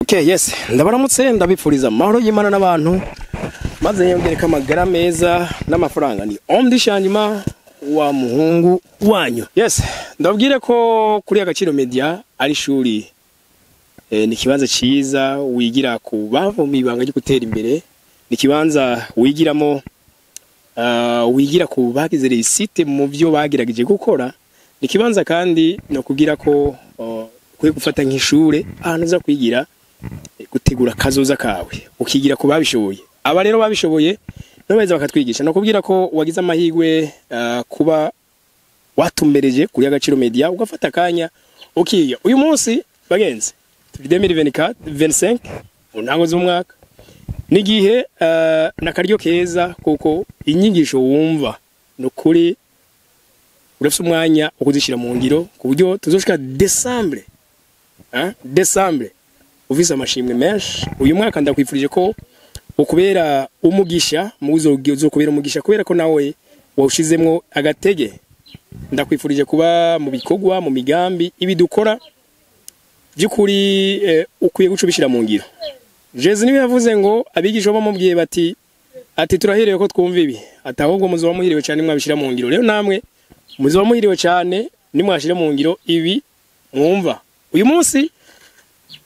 Okay, yes, ndabaramutse, ndabipfuriza amahoro y'Imana n'abantu, maze yongereka amagara meza n'amafaranga. Ni Omdi Shanjima wa muhungu wanyu. Yes, ndabwire ko kuri Agaciro Media ari ishuri, ni kibanza ciza wigira ku bavuma ibanga ryo gutera imbere, ni kibanza wigiramo, wigira ku bagize réussite mu byo bagerageje gukora. Ni kibanza kandi no kugira ko ukwiye gufata nk'ishure, ahantu uza kwigira gutegura kazoza kawe, ukigira ku babishoboye. Aba rero babishoboye nibo baheza bakatwigisha. No kubwira ko wagize amahirwe kuba watumbereje kuri Agaciro Media, ugafata akanya ukiga. Uyu munsi bagenzi, turi 2024 25, mu ntango z'umwaka, n'igihe nakaryo keza, kuko inyigisho wumva nukuri urafise umwanya wo kuzishira mu ngiro, ku buryo tuzoshika décembre, hein, décembre ufise amashimwe menshi. Uyu mwaka ndakwifurije ko ukubera umugisha, uzokubera umugisha kubera ko nawe wawushizemwo agatege. Ndakwifurije kuba mu bikorwa, mu migambi ibi dukora by'ukuri, ukwiye guca ubishira mu ngiro. Jesu niwe yavuze ngo abigisha bamubwiye bati, ati turaherewe ko twumva ibi, ati ahubwo muzoba muhiriwe cyane mwabishira mu ngiro. Rero namwe muzoba muhiriwe cyane nimwashira mu ngiro ibi mwumva. Uyu munsi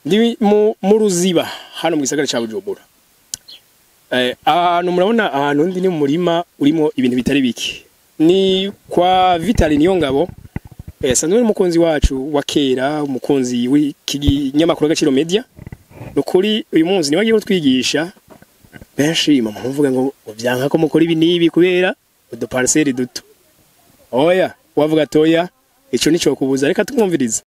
ndi mu Ruziba, hano mu gisagara ca Bujumbura. Ahantu murabona ahantu ndi ni mu murima urimo ibintu bitari bike, ni kwa Vitali Niyongabo, sanzwe ari umukunzi wacu wa kera, umukunzi w'ikinyamakuru Agaciro Media. Nukuri uyu munsi niwe agiye kutwigisha. Benshi mama muvuga ngo vyanka ko mukora ibi n'ibi kubera uduparcelle duto. Oya, wavuga toya, ico nico kubuza, reka tumwumvirize.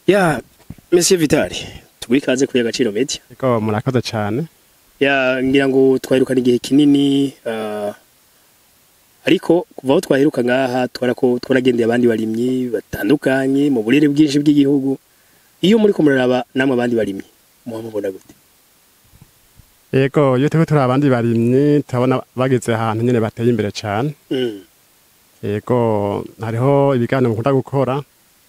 Ya, Monsieur Vitali, tuguhe ikaze kuri Agaciro Media. Ego, murakoze cyane. Ya, ngira ngo twahirukana igihe kinini, ariko kuva aho twaheruka ngaha twarako twaragendeye abandi barimyi batandukanye mu burere bwinshi bw'igihugu. Iyo muri ko muraraba namwe abandi barimyi, muba mubona gute? Ego, iyo turiko turaba abandi barimyi, turabona bageze ahantu nyene bateye imbere cyane. Ego, hariho ibiganiro mukunda gukora,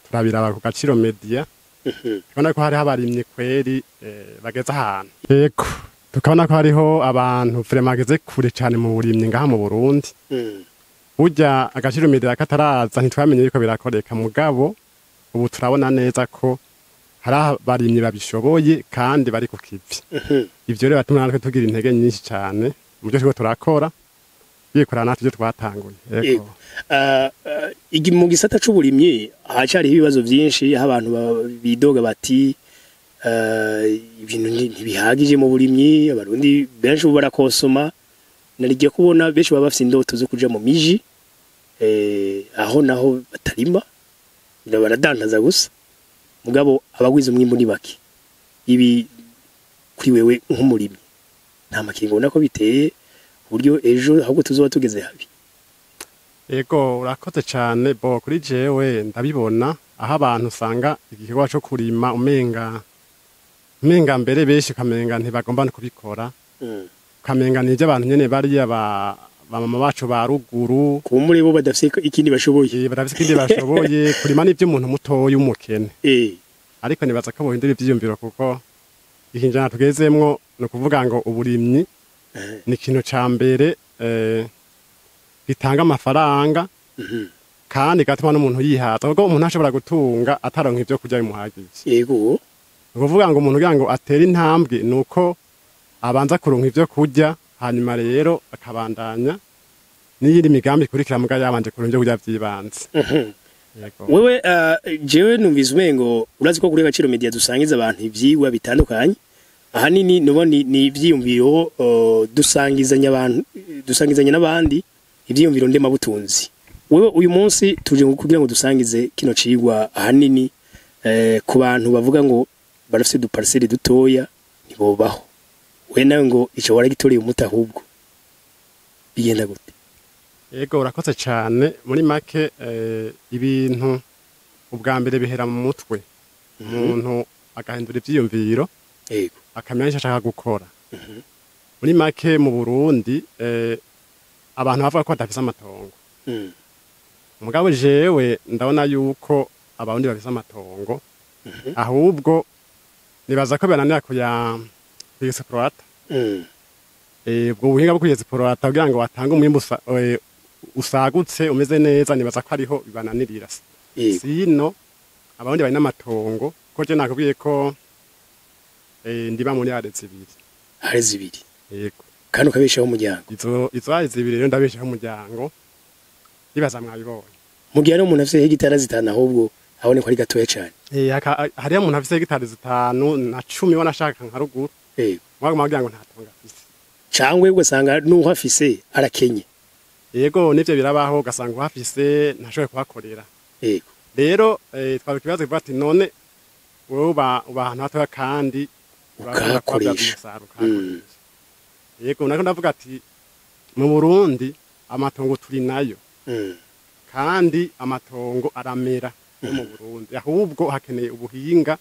turabiraba ku Gaciro Media. Tukabona ko hariho abarimyi kweri bageze ahantu. Ego, tukabona ko hariho abantu vraiment bageze kure cyane mu burimyi ngaha mu Burundi. Burya Agaciro Media kataraza ntitwamenye yuko birakoreka, mugabo ubu turabona neza ko hari abarimyi babishoboye kandi bari ku kivi. Ivyo rero batuma natwe tugira intege nyinshi cyane mu byo turiko turakora, bikorana natwe ibyo twatanguye. Ego. Yego. Mu gisata c'uburimyi hacariho ibibazo vyinshi, aho abantu bidoga bati ibintu ntibihagije mu burimyi. Abarundi benshi ubu barakosoma, narigiye kubona benshi baba bafise indoto zo kuja mu miji, aho naho batarima, baradandaza gusa, mugabo abagwiza umwimbu ni bake. Ibi kuri wewe nk'umurimyi nta makingo ubona ko biteye uburyo ejo ahubwo tuzoba tugeze habi? Ego, urakoze cyane. Bo kuri jewe ndabibona aho abantu usanga igikorwa co kurima umenga mbere benshi ukamenga ntibagomba no kubikora, ukamenga nivyo abantu nyene bariya ba mama bacu ba ruguru, kuba muri bo badafise ikindi bashoboye. Badafise ikindi bashoboye, kurima nivyo umuntu mutoya w'umukene. Ariko nibaza ko bohindura ivyiyumviro, kuko ikinjana tugezemwo ni ukuvuga ngo uburimyi ni ikintu ca mbere gitanga amafaranga kandi gatuma n'umuntu yihaza, kuko umuntu ashobora gutunga ataronka ivyo kurya bimuhagije. Ni ukuvuga ngo umuntu kugira ngo atere intambwe ni uko abanza kuronka ivyo kurya, hanyuma rero akabandanya n'iyindi migambi ikurikira, muga yabanje kuronka ivyo kurya vy'ibanze. Yego. Wewe, jewe numvise umengo urazi ko kuri Agaciro Media dusangiza abantu ivyigwa bitandukanye, ahanini nubo ni ivyiyumviro, dusangizanya abantu, dusangizanya n'abandi ivyiyumviro ndemabutunzi. Wewe uyu munsi tuje kugira ngo dusangize kino cigwa ahanini ku bantu bavuga ngo barafise uduparcelle dutoya ntibobaho. We nawe ngo ico waragitoreye umuti, ahubwo bigenda gute? Ego, urakoze cyane. Muri make, ibintu ubwa mbere bihera mu mutwe, umuntu agahindura ivyiyumviro, akamenya icyo ashaka gukora. Muri make, mu Burundi abantu bavuga ko badafise amatongo. Mugabo jewe ndabona yuko abarundi bafise amatongo, ahubwo nibaza ko bananira kuya kuyexploita. Ubwo buhinga bwo kuyexploita kugira ngo batange umwimbu usagutse umeze neza, nibaza ko ariho bibananirira. Sino abarundi bari n'amatongo, ko je nakubwiye ko ndiba muri are zibiri. Are zibiri. Yego. Kandi ukabeshaho umuryango. Izo are zibiri rero ndabeshaho umuryango, ndibaza mwabibonye. Mu gihe hari umuntu afise hegitari 5 ahubwo abone ko ari gatoya cane. Hariyo umuntu afise hegitari 5 na 10 wanashaka nka ruguru. Yego. Mwaguma kugira ngo nta tongo afise. Cangwe ugasanga nuho afise arakenye. Yego, nivyo birabaho, ugasanga uhafise ntashoboye kuhakorera. Yego. Rero twari kibazo kivuga ati none wewe uba ahantu hatoya kandi ukahakoresha. Yego, nako ndavuga ati mu Burundi amatongo turi nayo. Kandi amatongo aramera mu Burundi, ahubwo hakeneye ubuhinga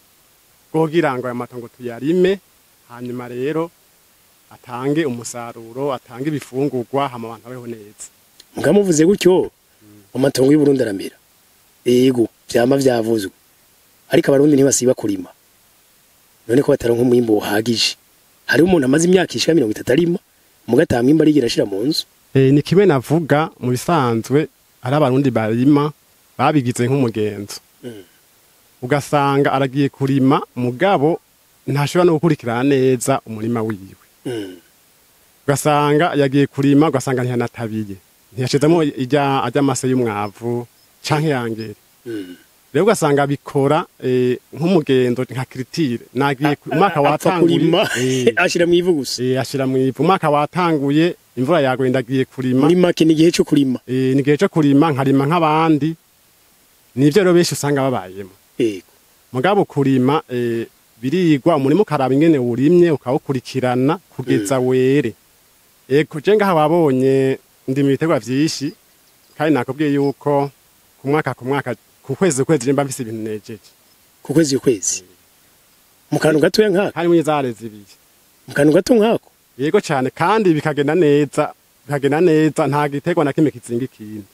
bwo kugira ngo aya matongo tuyarime, hanyuma rero atange umusaruro, atange ibifungurwa, hama abantu babeho neza. Mugamuvuze gutyo, amatongo y'u Burundi aramera. Yego, vyama vyavuzwe. Ariko abarundi ntibasiba kurima. None ko bataronka umwimbu uhagije. Hari umuntu amaze imyaka ishika 30 arima, mugata mwimba arigira ashira mu nzu. Ni kimwe navuga mu bisanzwe, ari abarundi barima babigize nk'umugenzo. Ugasanga aragiye kurima mugabo ntashobora no gukurikirana neza umurima wiwe. Ugasanga yagiye kurima, ugasanga ntiyanatabiye, ntiyashizemo ijya ajya amase y'umwavu canke yangere. Rero ugasanga bikora nk'umugenzo, nka kiritire. Nagiye umwaka watanguye ashira mu ivu gusa. Ashira mu ivu. Umwaka watanguye imvura yaguye ndagiye kurima. Muri make ni igihe cyo kurima. Ni igihe cyo kurima, nkarima nk'abandi. Nivyo rero benshi usanga babayemo. Yego. Mugabo kurima birigwa, umurimo ukaraba ingene urimye ukawukurikirana kugeza were. Ego, je ngaha wabonye ndima ibiterwa vyinshi, kandi nakubwiye yuko ku mwaka ku mwaka, ku kwezi kwezi mba mfise ibintu nejeje. Ku kwezi kwezi. Mu kantu gatoya nkako. Harimo izare zibiri. Mu kantu gato nkako. Yego cane, kandi bikagenda neza, bikagenda neza, nta giterwa na kimwe kizinga ikindi.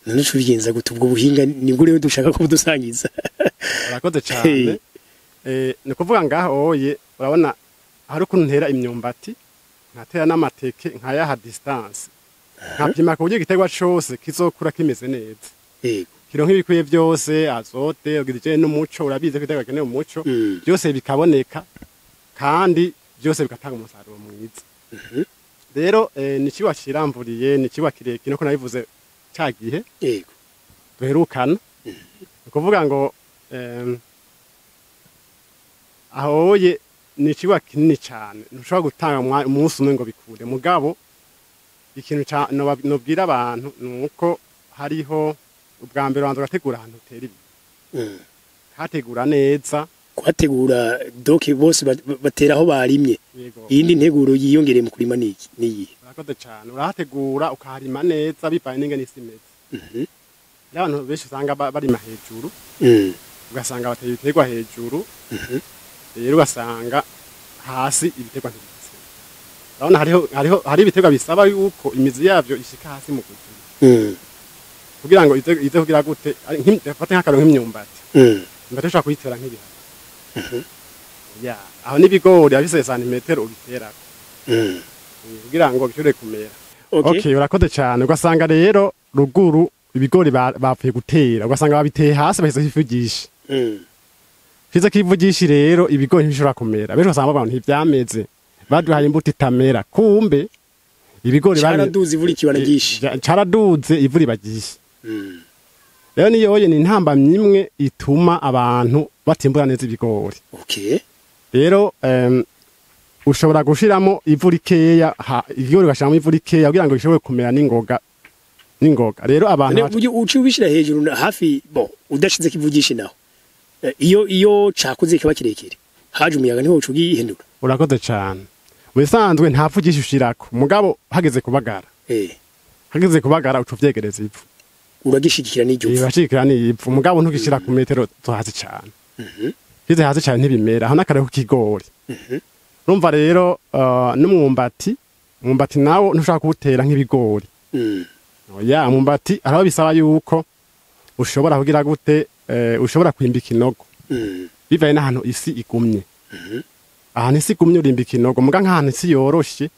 None cubigenza gute ubwo buhinga nibwo rero dushaka ko budusangiza? Urakoze cane. Ni kuvuga ngaho oye, urabona hari ukuntu ntera imyumbati, nkatera n'amateke, nkayaha distance. Nkapima ku buryo igiterwa cose kizokura kimeze neza. Yego. Kironka ibikwiye byose, azote, oxygène n'umuco, urabizi ko igiterwa gikeneye umuco, byose bikaboneka kandi byose bigatanga umusaruro mwiza. Rero ni kiwa kiramvuriye, ni kiwa kirekire, niko nabivuze ca gihe. Yego. Duherukana. Ni kuvuga ngo ahoye ni kiwa kinini cyane, ntushobora gutanga umunsi umwe ngo bikunde. Mugabo ikintu ca nobwira abantu nuko hariho ubwa mbere banza gategura ahantu utera ibi. Hategura neza. Kuhategura doke bose batera aho barimye. Iyindi nteguro yiyongereye mu kurima niki niyi? Urakoze cyane. Urahategura ukaharima neza bivanye n'ingene isi imeze. Hari abantu benshi usanga barima hejuru. Ugasanga bateye ibiterwa hejuru. Rero ugasanga hasi ibiterwa ntibitse. Urabona hariho hari ibiterwa bisaba yuko imizi yavyo ishika hasi mu kuzimu. Kugira ngo ize kugira gute, fate nk'akaro nk'imyumbati. Imyumbati ushobora kuyitera nk'ibiharage. Ya, aho n'ibigori abise santimetero ubiterako. Kugira ngo bishobore kumera. Okay, urakoze cyane. Ugasanga rero ruguru ibigori bapfuye gutera, ugasanga babiteye hasi bahise ivugisha. Fize kivugisha rero ibigori ntibishobora kumera. Benshi basanga bavuga ntivyameze. Baduhaye imbuto itamera. Kumbe ibigori caraduze ivura ikibana gishi. Caraduze ivura ibagisha. Rero niyo ni intambamyi imwe ituma abantu batimbura neza ibigori. Okay. Rero ushobora gushiramo ivu rikeya, igigori ugashiramo ivu rikeya kugira ngo gishobore kumera n'ingoga. N'ingoga. Rero abantu uci ubishira hejuru hafi bon udashize kivugisha naho. Iyo cakuze kiba kirekire. Haje umuyaga niho ucugihendura. Urakoze cyane. Musanzwe nta vugisha ushirako. Mugabo hageze kubagara. Hageze kubagara ucu vyegereza ivu. Uragishigikira n'iryo vu. Urashigikira n'ivu. Mugabo ntugishira ku metero zo hasi cyane. Kize hasi cyane ntibimera. Aho nakare ku kigori. Urumva rero n'umwumbati, umwumbati nawo ntushaka kuwutera nk'ibigori. Oya, umwumbati hariho bisaba yuko ushobora kugira gute, ushobora kwimba ikinogo bivaye n'ahantu isi igumye. Ahantu isi igumye urimba ikinogo, muga nk'ahantu isi yoroshe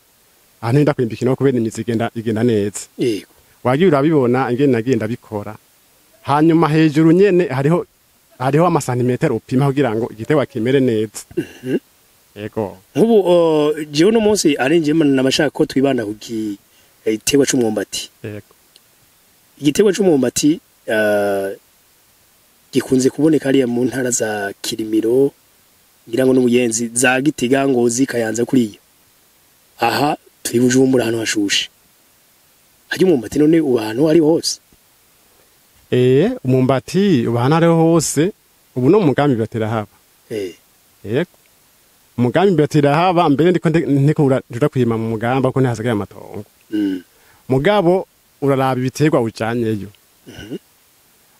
ahantu nda kwimba ikinogo kubera imizi igenda neza. Yego. Wagiye urabibona ingene nagenda bikora. Hanyuma hejuru nyene hariho amasantimetero upima kugira ngo igiterwa kimere neza. Yego. Nk'ubu jewe uno munsi ari njye nabashaka ko twibanda ku giterwa c'umwumbati. Yego. Igiterwa c'umwumbati gikunze kuboneka hariya mu ntara za Kirimiro, ngira ngo n'Ubuyenzi, za Gitega, Ngozi, Kayanza kuriya. Aha turi Bujumbura ahantu hashushe. Harya umwumbati none uba ahantu ari hose? Umwumbati uba ahantu ariho hose, ubu no mugambi batera haba. Yego. Umugambi batera haba mbere ndiko ntekura njuta kwima mu mugamba ko ntihasigaye amatongo. Mugabo uraraba ibiterwa ujanyeyo.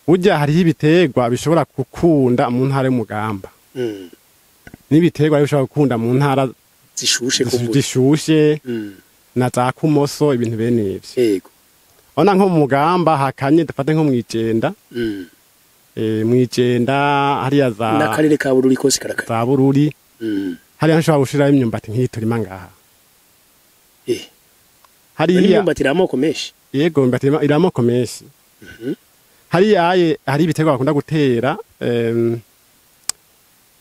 Burya hariho ibiterwa bishobora gukunda mu ntara y'umugamba. N'ibiterwa bishobora gukunda mu ntara zishushe kumbura. Zishushe na za kumoso, ibintu bene ivyo. Yego. Ona nko mu mugamba hakanye dufate nko mwijenda. Mwijenda hariya za n'akarere ka Bururi kose karakanye. Za Bururi. Hariya nshobora gushirayo imyumbati nk'iyi turima ngaha. Hariya imyumbati iri amoko menshi. Yego, imyumbati iri amoko menshi. Hariya hari ibiterwa bakunda gutera,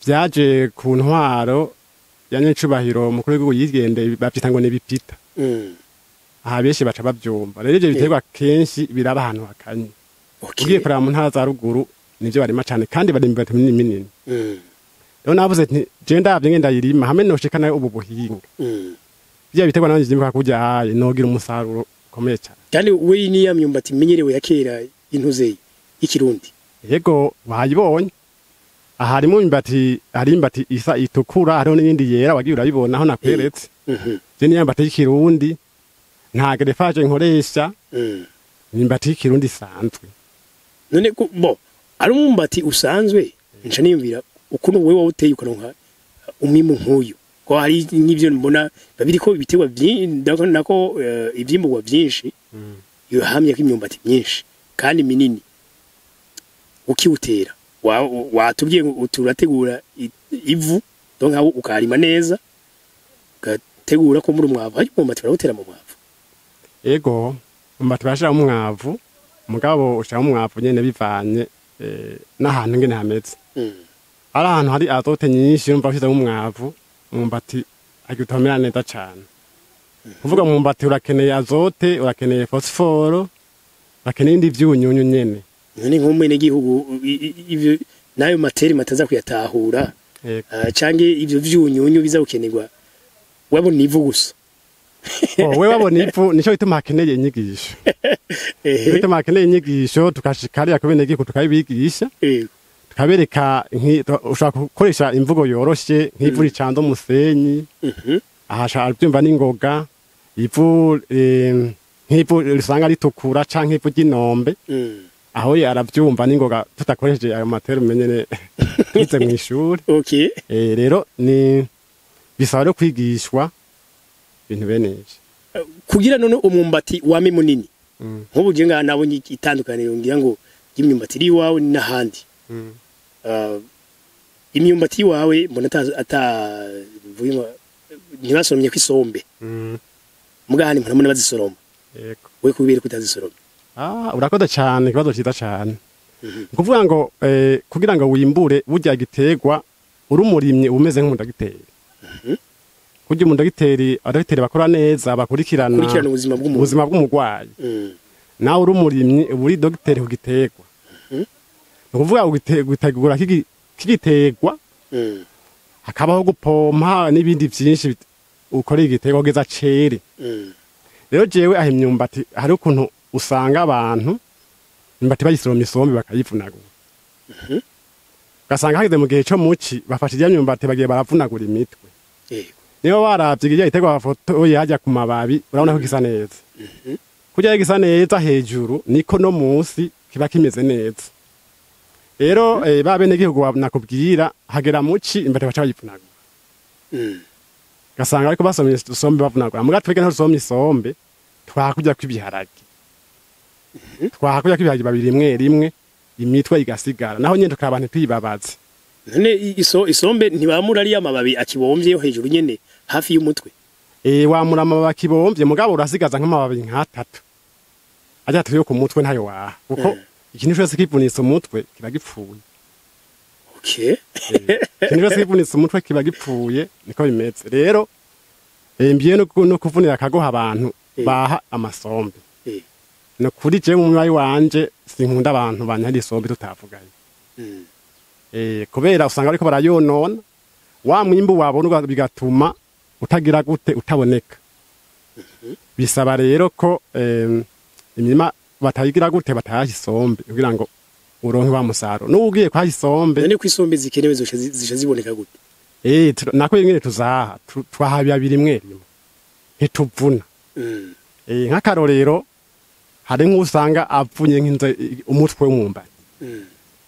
vyaje ku ntwaro ya Nyencubahiro mukuru w'igihugu yigende, bavyita ngo ni ibipita. Aha benshi baca bavyumva. Rero ivyo biterwa kenshi biraba ahantu hakanye. Ugiye kuraba mu ntara za ruguru nivyo barima cane, kandi barima imyumbati minini minini. Rero navuze nti je ndavye ngenda yirima hamwe noshika nayo ubu buhinga. Bya biterwa nanje ndimba kurya haye nogira umusaruro ukomeye cyane. Kandi we ni ya myumbati menyerewe ya kera intuze y'ikirundi. Yego, wayibonye. Aha harimo imyumbati, hari imyumbati isa itukura, hariho n'iyindi yera wagiye urayibona aho nakweretse. Je ni imyumbati y'ikirundi nta greffage nkoresha. Imyumbati y'ikirundi isanzwe. None bo ari umwumbati usanzwe nca niyumvira ukuntu wewe wawuteye ukaronka umwimbu nk'uyu. Ko hari n'ivyo mbona babiri ko ibiterwa byinshi nako ivyimburwa byinshi yohamye ko imyumbati myinshi kandi minini. Ukiwutera watubwiye ngo turategura ivu, donc aho ukarima neza ugategura ko muri umwavu. Hari umwumbati barawutera mu mwavu. Ego, umwumbati bashira mu mwavu, mugabo ushira mu mwavu nyene bivanye n'ahantu ngene hameze. Ari ahantu hari azote nyinshi urumva ushize mu mwavu, umwumbati agitomera neza cane. Kuvuga umwumbati urakeneye azote, urakeneye phosphore, urakeneye indi vyunyunyu nyene. None nk'umwene gihugu ivyo nayo materi mataza kuyatahura. Canke ivyo vyunyunyu biza gukenerwa wabona ivu gusa. Wewe wabona ivu nico bituma hakeneye inyigisho. Bituma hakeneye inyigisho tukashikaria ku bene gihugu tukabibigisha. Tukabereka ushobora gukoresha imvugo yoroshe nk'ivu ricanze umusenyi. Ahasha abyumva n'ingoga, ivu nk'ivu risanga ritukura canke ivu ry'inombe. Aho aravyumva n'ingoga tutakoresheje ayo materi umenyene twize mu ishuri. Okay. Rero ni bisaba rero kwigishwa ibintu bene ivyo. Kugira none umwumbati wame munini. Nk'ubu je ngaha nabonye itandukaniro ngira ngo imyumbati iri iwawe n'ahandi. Imyumbati iwawe mbona ata mvuye ntibasoromye ko isombe. Muga handi mbona bazisoroma. Yego. We kubera kutazisoroma. Urakoze cyane, ikibazo cyiza cyane. Kuvuga ngo kugira ngo wimbure burya giterwa uri umurimyi umeze nk'umudagiteri. Kurya umudagiteri, abadagiteri bakora neza bakurikirana ubuzima bw'umuntu, ubuzima bw'umurwayi. Nawe uri umurimyi uri dogiteri ku giterwa. Ni ukuvuga gutegura kigiterwa, hakabaho gupompa n'ibindi byinshi ukora igiterwa kugeza cere. Rero jewe aho imyumbati hari ukuntu usanga abantu imyumbati bayisoroma isombe bakayivunagura. Ugasanga hageze mu gihe cyo muci bafashe irya myumbati bagiye baravunagura imitwe. Niba waravye irya giterwa bafotoye hajya ku mababi urabona ko gisa neza. Kurya gisa neza hejuru niko no munsi kiba kimeze neza. Rero ba bene gihugu nakubwira hagera muci imyumbati baca bayivunagura. Gasanga ariko basomye isombe bavunagura. Muga twege nto somye isombe twakujya kwibiharage. Twahakuya ko ibiharage babiri rimwe rimwe, imitwe igasigara, naho nyene tukaba ntituyibabaze. None isombe ntibamura ari amababi akibomvye yo hejuru nyene hafi y'umutwe? Wamura amababi akibomvye, mugabo urasigaza nk'amababi nk'atatu ajya yo ku mutwe, ntayo waha, kuko ikintu cyose kivunitse umutwe kiba gipfuye. Ikintu cyose kivunitse umutwe kiba gipfuye, niko bimeze. Rero mbiye no kuvunira akagoha abantu baha amasombe. No kuri jewe mu mwayi wanje sinkunda abantu banyara isombe tutavuganye. Kubera usanga bariko barayonona wa mwimbu wabona, bigatuma utagira gute, utaboneka. Bisaba rero ko imirima batayigira gute, batayaha isombe kugira ngo uronke wa musaruro. N'ugiye kwaha isombe, None ko isombe zikenewe, zisha ziboneka gute? Nako ingene tuzaha, twaha babiri rimwe rimwe, ntituvuna. Nk'akarorero, hari nk'usanga avunye nk'inzo umutwe w'umwumbati,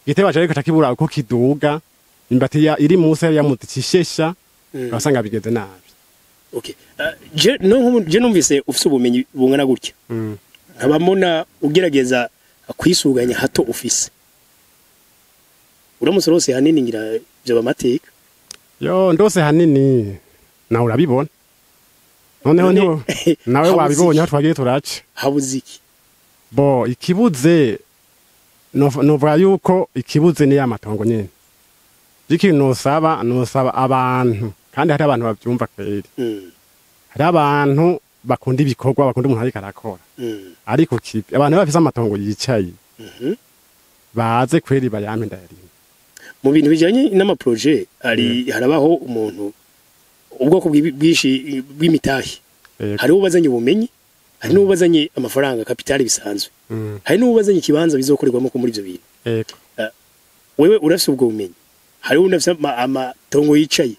igiteba ariko takibura uko kiduga, imbati iri munsi ya muti kishesha, ugasanga bigeze nabi. Okay. Je no nkubu je numvise ufise ubumenyi bungana gutya, nkaba mbona ugerageza kwisuganya hato ufise, uramutse rose hanini ngira vyoba amateka. Yo, ndose hanini nawe urabibona noneho. None- Niho nawe Habuze wabibonye aho iki? twagiye turaca. Habuze iki? Bo ikibuze, novuga yuko ikibuze ni ya matongo nyene. Ikintu nosaba abantu, kandi hari abantu bavyumva kweri, hari abantu bakunda ibikorwa, bakunda umuntu ariko arakora, ariko kivi abantu bafise amatongo yicaye, baze kweri bayampe ndayarima. Mu bintu bijanye n'amaproje ari harabaho umuntu ubwoko bwinshi bw'imitahe. Hari ubazanye ubumenyi, hari n'ubazanye amafaranga, capital bisanzwe, hari n'ubazanye ikibanza bizokorerwamo ko muri ivyo bintu. Wewe urafise ubwo bumenyi, hari uwundi afise amatongo yicaye,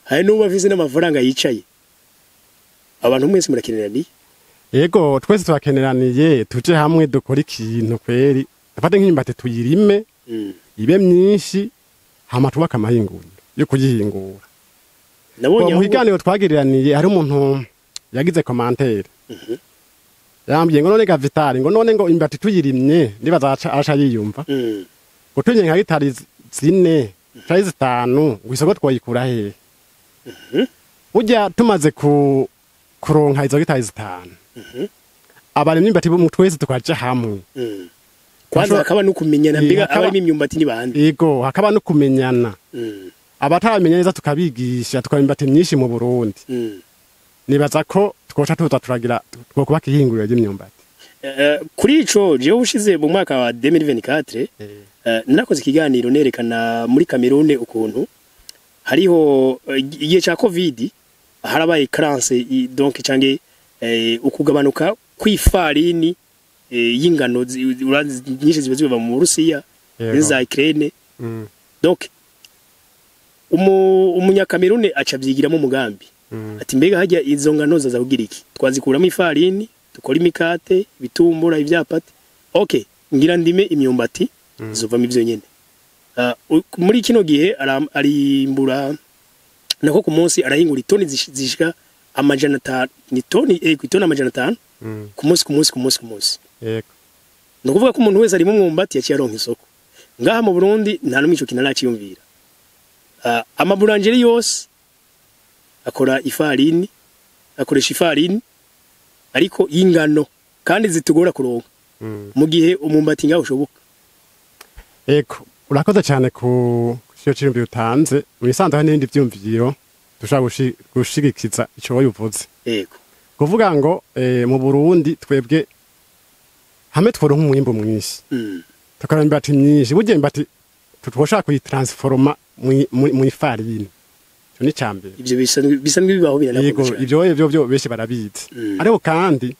hari n'uwo afise n'amafaranga yicaye. Abantu mwese murakeneraniye. Yego, twese turakeneraniye. Tuje hamwe dukore ikintu kweri, dufate nk'imyumbati tuyirime, ibe myinshi, hama tubake amahinguriro yo kuyihingura. Nabonye Mu ahubwo- kiganiro twagiriraniriye, hari umuntu yagize commentaire, yambwiye ngo none ga Vitali, ngo none ngo imbati tuyirimye, nibaza aca yiyumva, ngo tuyirimye nka gitari 4 canke 5, ngo isoko twoyikura hehe? Burya tumaze ku kuronka izo gitari 5, abarimyi imbati bo twese tukaja hamwe, Kwanza hakaba no kumenyana, mbega abarimo imyumbati ni bande? Yego, hakaba no kumenyana, abatabimenya neza tukabigisha, tukaba imbati myinshi mu Burundi. Nibaza ko twoca tuza turagira twokubaka ihinguriro ry'imyumbati. Kuri ico, jewe ushize mu mwaka wa 2024 narakoze ikiganiro nerekana muri Cameroon ukuntu hariho igihe ca Covid harabaye carence, donc canke ukugabanuka kw'ifarini y'ingano urazi nyinshi ziba ziva mu Burusiya n'iza Ukraine. Donc umunyakamerune aca avyigiramo umugambi, ati mbega hajya izo ngano zaza kugira iki? Twazikuramo ifarini, dukora imikate, ibitumbura, ivyapati. Okay, ngira ndime imyumbati, zovamo ivyo nyene. Muri kino gihe arimbura nako ku munsi arahingura itoni zishika 500, ni toni itoni 500 ku munsi, ku munsi, ku munsi, ku munsi. Ni ukuvuga ko umuntu wese arimo umwumbati yaciye aronka isoko. Ngaha mu Burundi nta n'umwe ico kintu araciyumvira. Amaburangeri yose akora ifarini, akoresha ifarini ariko y'ingano, kandi zitugora kuronka, mu gihe umwumbati ngaho ushoboka. Ego, urakoze cyane ku cyo cyiyumviro utanze. Mu bisanzwe hari n'ibindi vyumviro dushobora gushigikiza ico wowe uvuze. Kuvuga ngo mu Burundi twebwe hamwe tworonka umwimbu mwinshi, tukaraba imbati myinshi, burya imbati twoshaka kuyitransforma mu ifarini, ico ni cambere. Ivyo bisanzwe bibaho, Yego, biranakorwa cane. Ivyo byo benshi barabizi. Ariko kandi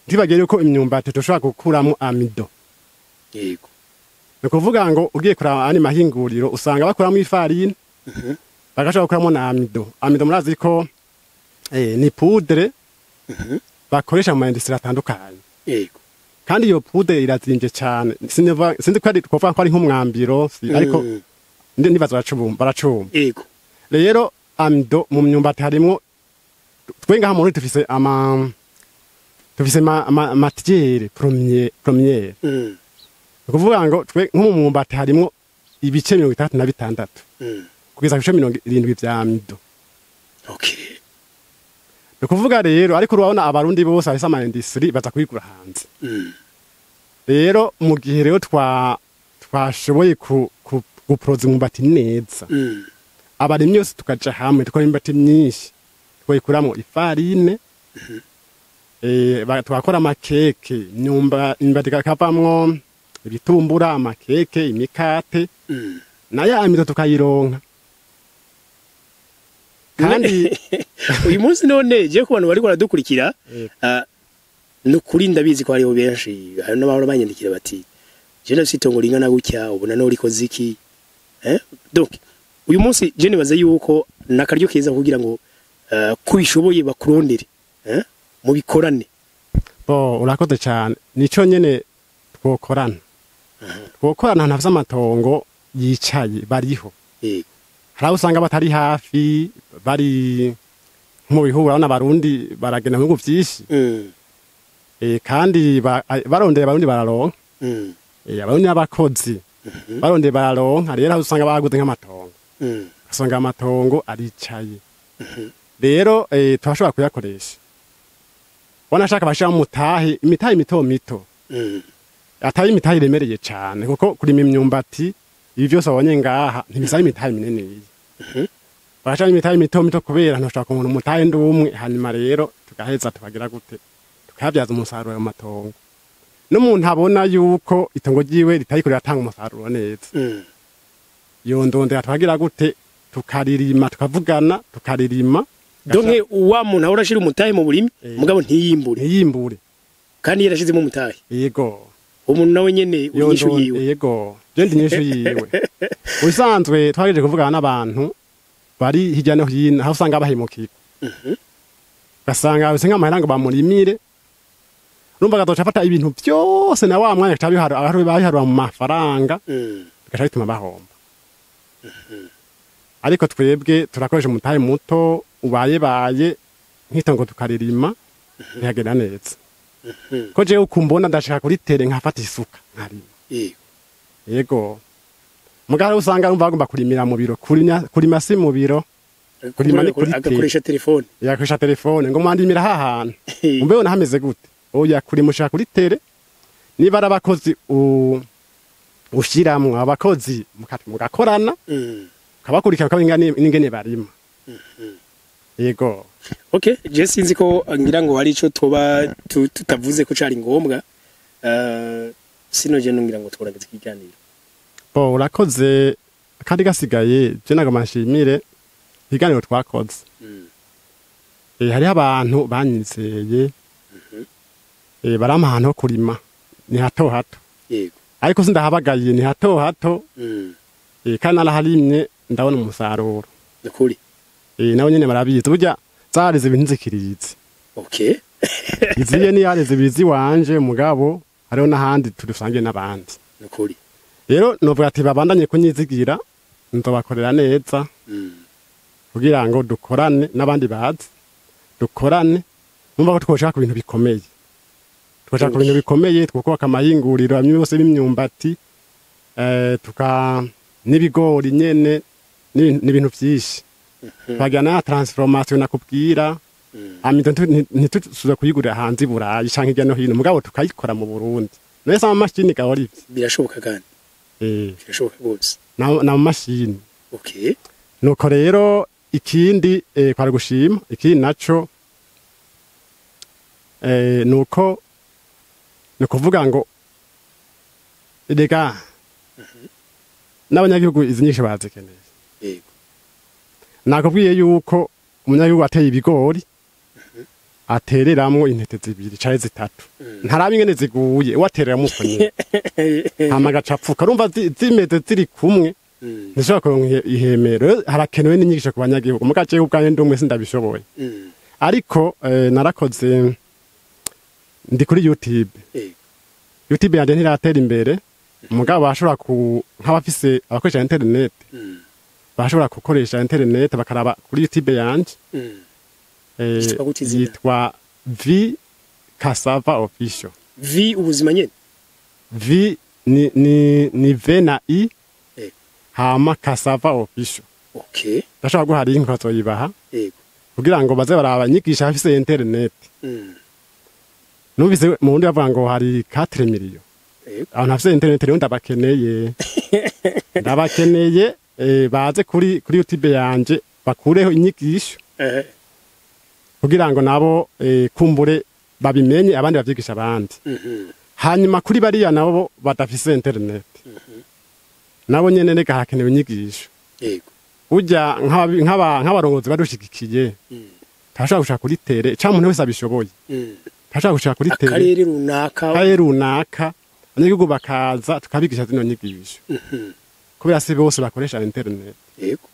ntibagere ko imyumbati dushobora gukuramo amidon. Ni ukuvuga ngo ugiye kuraba andi mahinguriro, usanga bakuramo ifarini, bagashobora gukuramo na amidon. Amidon murazi ko ni poudre bakoresha mu ma industries atandukanye. Kandi iyo poudre irazimvye cane. Sinzi ko ari twovuga ko ari nk'umwambiro, ariko ndibaza baracumba, baracumba. Rero amidon mu myumbati harimwo, twe ngaha mu Burundi dufise ama Tufise matière première. Ni ukuvuga ngo twe nko mu mwumbati harimwo ibice 66 kugeza ku bice 70 vya amidon. Ni ukuvuga rero, ariko urabona Abarundi bose bafise ama industrie baza kuyigura hanze. Rero mu gihe rero twashoboye guproza umwumbati neza, abarimyi yose tukaja hamwe tukora imyumbati myinshi, twayikuramwo ifarine, twakora amakeke, imyumbati ikavamwo ibitumbura, amakeke, imikate, nayo amidon tukayironka kandi. Uyu munsi none je ku bantu bariko baradukurikira, ni ukuri ndabizi ko hariho benshi, hari n'abahora banyandikira bati: "Je ndafise itongo ringana gutya, ubona no rikoze iki?" Donc uyu munsi je nibaza yuko nakaryo keza kugira ngo kubishoboye bakurondere, mubikorane. Bo, urakoze cyane. Nico nyene twokorana, twokorana ahantu hafise amatongo yicaye bariho. Hari aho usanga batari hafi, bari nko mu bihugu. Urabona Abarundi baragenda mu bihugu vyinshi. Kandi barondeye Abarundi bararonka. Abarundi n'abakozi, barondeye bararonka. Rero aho usanga baguze nk'amatongo, ugasanga amatongo aricaye, rero turashobora kuyakoresha. Wanashaka bashira mu mutahe, imitahe mito mito, atari imitahe iremereye cane, kuko kurima imyumbati ibi vyose wabonye ngaha ntibisaba imitahe minini. Barashira imitahe mito mito kubera ntushobora kubona umutahe ndumwe. Hanyuma rero tugaheza tukagira gute, tukayabyaza umusaruro ayo matongo. N'umuntu abona yuko itongo ryiwe ritariko riratanga umusaruro neza, yondondera tukagira gute, tukaririma, tukavugana, tukaririma. Donc wa muntu ahora ashira umutahe mu burimi, mugabo ntiyimbure, ntiyimbure, kandi yarashizemo umutahe, umuntu nawe nyene inyishu yiwe. Yego, je ndi inyishu yiwe. Ubisanzwe twagejeje kuvugana n'abantu bari hirya no hino, aho usanga bahemukirwa, ugasanga bise nk'amahera ngo bamurimire, urumva agazoca afata ibintu byose na wa mwanya agaca abiharura mu mafaranga, bigaca bituma bahomba. Ariko twebwe turakoresha umutahe muto ubayebaye, nk'itongo tukaririma bihagenda neza, ko jewe ukumbona ndashaka kuri terrain nkafata isuka nkarima. Yego, mugabo usanga urumva bagomba kurimira mu biro. Kurima si mu biro, kurima ni kuri agakoresha telefone. Yakoresha telefone ngo mwandimira ha hantu, umbe wona hameze gute? Oya, kurima ushaka kuri terrain. Niba ari abakozi ushiramwo abakozi, mugakorana, ukabakurikira ukamenya n'ingene barima. Yego. Okay, je sinzi ko ngira ngo hari ico toba tutavuze ko cari ngombwa. Sino je ngira ngo tworageze ikiganiro. Bo, urakoze. Kandi gasigaye je nagomba nshimire ibiganiro twakoze. Hariho abantu banyizeye, barampa ahantu ho kurima, ni hato hato, ariko sindahabagaye, ni hato hato. Kandi naraharimye ndabona umusaruro. Nukuri. Nabo nyene barabizi, burya zarize ibintu zikirizi. Iziye ni yareze ibizi wanje, mugabo hariho n'ahandi turusangiye n'abandi. Nukuri. Rero novuga ati babandanye kunyizigira, nzobakorera neza, kugira ngo dukorane n'abandi bazi dukorane. Numva ko twoshaka ku bintu bikomeye, twoshaka ku bintu bikomeye, twokubaka amahinguriro amwe yose y'imyumbati, tuka n'ibigori nyene, n'ibintu vyinshi, twagira na transformation nakubwira. Amidon ntitusuza kuyigurira hanze i Burayi canke hirya no hino, mugabo tukayikora mu Burundi. None se amamashini gahora ivyo? Birashoboka kandi. Birashoboka rwose. Na mashini. Nuko rero ikindi, kwari gushima. Ikindi naco, nuko ni ukuvuga ngo rega n'abanyagihugu izi nyinshi barazikeneye. Nakubwiye yuko umunyagihugu ateye ibigori atereramwo intete zibiri canke zitatu, ntaraba ingene ziguye, we atereramwo uko nyene, hama agacapfuka. Urumva zimeze ziri kumwe, ntishobora kuronka ihemero. Rero harakenewe n'inyigisho ku banyagihugu. Muga jewe ubwanjye ndi umwe sindabishoboye, ariko narakoze, ndi kuri YouTube. YouTube yanje ntiratera imbere, mugabo bashobora ku nk'abafise abakoresha internet, bashobora gukoresha internet bakaraba kuri YouTube yanje. Yitwa gute izina? Yitwa V Cassava Official. V ubuzima nyene. V ni V na I. Hama Cassava Official. Okay. Ndashaka guha link bazoyibaha. Yego. Kugira ngo baze barabanyigisha afise internet. Numvise mu wundi bavuga ngo hari 4 millions. Yego. Abantu bafise internet rero ndabakeneye. Ndabakeneye baze kuri YouTube yanje bakureho inyigisho. Kugira ngo nabo kumbure babimenye abandi bavyigisha abandi. Hanyuma kuri bariya nabo badafise internet. Nabo nyene reka hakenewe inyigisho. Yego. Urya nk'abarongozi badushigikiye. Ntashobora gushaka kuri tere, cyangwa umuntu wese abishoboye. Ntashobora gushaka kuri tere. Akarere runaka. Akarere runaka. Abanyagihugu bakaza tukabigisha zino nyigisho. Kubera si bose bakoresha internet. Yego.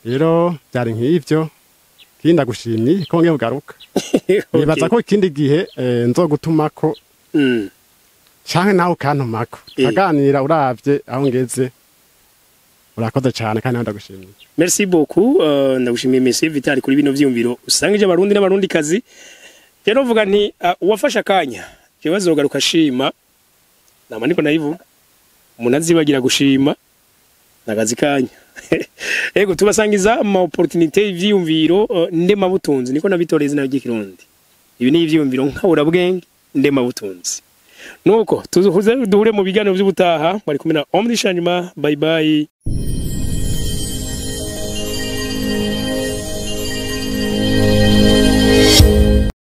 Rero byari nk'ivyo. Ikindi ndagushimye ko ngiye kugaruka. Nibaza ko ikindi gihe nzogutumako. Canke nawe ukantumako. Tukaganira uravye aho ngeze. Urakoze cyane kandi ndagushimiye. Merci beaucoup. Ndagushimiye Monsieur Vital kuri bino vyumviro usangije abarundi n'abarundi kazi. Rero vuga nti uwafasha akanya jewe azogaruka ashima. Nama niko nayivuga. Umuntu azibagira gushima nagazi kanya. Ego tubasangiza ama opportunité ivyumviro ndemabutunzi niko nabitoreza izina ry'ikirundi. Ibi ni ivyumviro nkabura bwenge ndemabutunzi. Nuko tuzuhuze duhure mu biganiro by'ubutaha bari kumwe na Omni Shanjima. Bye bye.